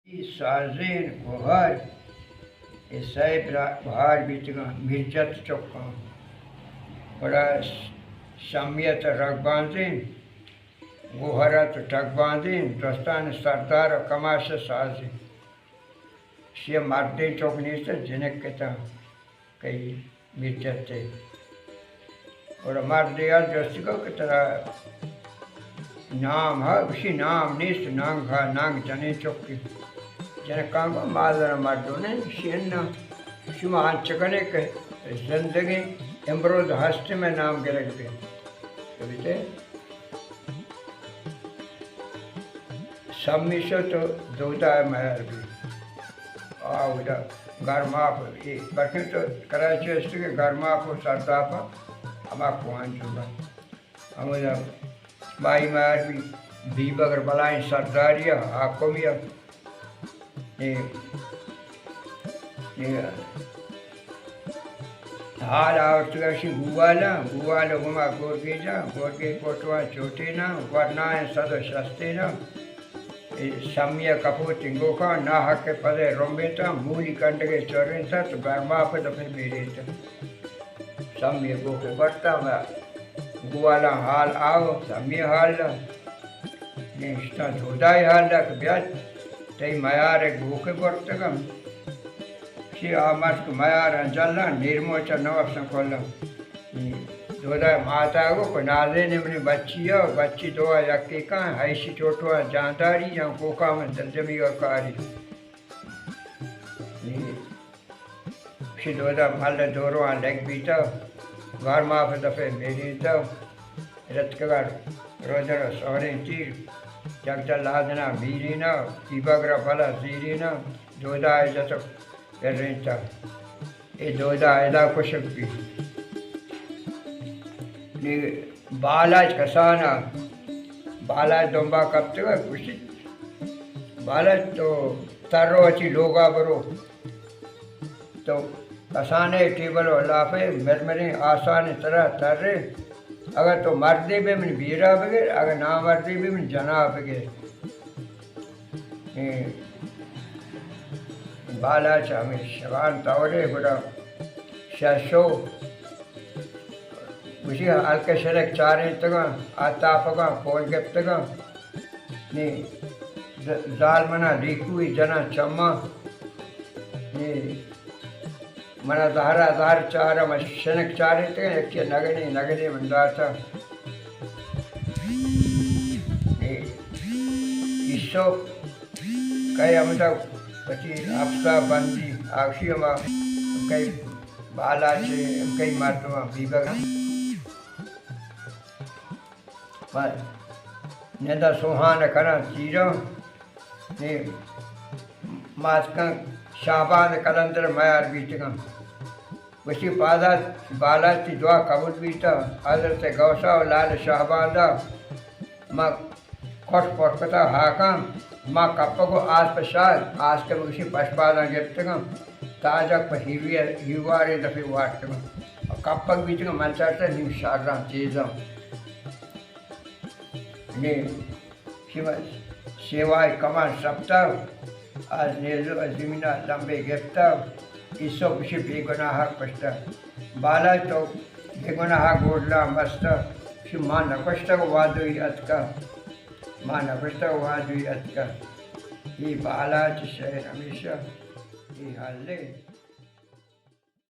سازین گوہر، اے سئے برا گوہار بیتگاں، میرجت چکاں۔ گڑا شمیت رگبانزین، گوہرت ٹگبانزین، درستان سردار و کماش سازین۔ شی مردین چک نیست، جنک کتا۔ کئی میرجت ء۔ گڑا مردے ء جست کت کہ ترا نام ہا؟ گوشی نام نیست، ننگ ہا، ننگ جنین چکے۔ جنکاں گو مادر مردو نے، شی اناں، شما انچ کنے کہ زندگیں امروز ہستے میں نام گرگ بے۔ تو بیتے؟ سمی شت و دودا ء میار بیت۔ آ اودا گرماپ، اے بلکیں تو کراچی است کہ گرماپ و سرداپ ہما کوہن چوبا۔ ہمودا بائی میار بیت، بیبگر بلائیں سرداری ء حاکمی ء۔ اے، اے، حال آورتگ اشی گووالاں، گووال گما گورگیجاں، گورگیج کوٹواں چوٹیناں، ورنائیں صد و شستیناں۔ اے سمی ء کپوت انگوکاں، ناحق ء پد ء رمبینتاں، مولی کنڈگ ء چرینتاں تو گرماپ ء دپ ء میرینتاں۔ سمی ء گوک ء برتاں و گووالاں حال آو، سمی ء حال داں۔ نشتاں دودائے حال داں کہ بیا تئی میار ء گوک ء برتگاں۔ چی آ مرد کہ میاراں جلاں، نیرموچ ء نوپساں کلاں۔ دودا ماتا گو کہ نازین منی بچی ء، بچی دو ء یکے کن، ایشی چوٹو ء جانداری یا کوکا من دلجمی ء کاری۔ نی شی دودا مل دورواں لگ بیتا، گار ماف دفے میرینتا، رتکگا روزڑ سہریں تیر، جگدل آدنا میرینا، تیباگرا بلا زیرینا، دودا جتک درینتا۔ اے دودا ادا کشگ بیت۔ نی بالاچ کسانا، بالاچ دمبا کپتگا گوشیت، بالاچ تو تر رو وتی لوگا برو۔ تو کسانے ٹیبل و لافے مرمریں آسانے ترا ترے۔ اگر تو مردے بے من بیرا بگر، اگر نامردے بے من جنا بگر۔ اے بالاچ ہمے شگان تورے گڑا ششو گوشی ہلک شرک چارینتگاں، آتاپگاں، پول گپتگاں۔ نی ز-، زال منا لیکوی جناں چماں۔ نی منا زہرا زہر چارا، من شنک چارینتگاں، یکے نگنے، نگنے من داتا۔ اے ایسو کئے ہمدا وتی اپسا بندی، آگشی ہما کئی بالاچ، کئی مردماں بیبگاں۔ نندا سوہان کناں تیراں۔ اے ماسکاں شہباز قلندر میار بیتگاں۔ گوشتی، پادا بالاچ تئی دعا قبول بیتا، حضرت غوثا و لال شہبازا ما کٹ پر کتا ہاکاں، ما کپگ و آسپ شار، آسکے گوشی پشپاداں گپتگاں، تاجک پہ ہیوی، ہیوارے دفے وارتگاں۔ کپگ بیتگاں، من چارتا نیم شاراں تیزاں۔ نی شما سیوائے کمان سپتا، از نیزو از زمینا لمبے گپتا، ایسو گوشی بے گناہ کشتا۔ بالاچ تو بے گناہ گوڈلا مستا، شما نکشتا وادوی اتکا، ما نکشتا وادوی اتکا۔ ای بالاچ شعر ہمیشہ ای حالے۔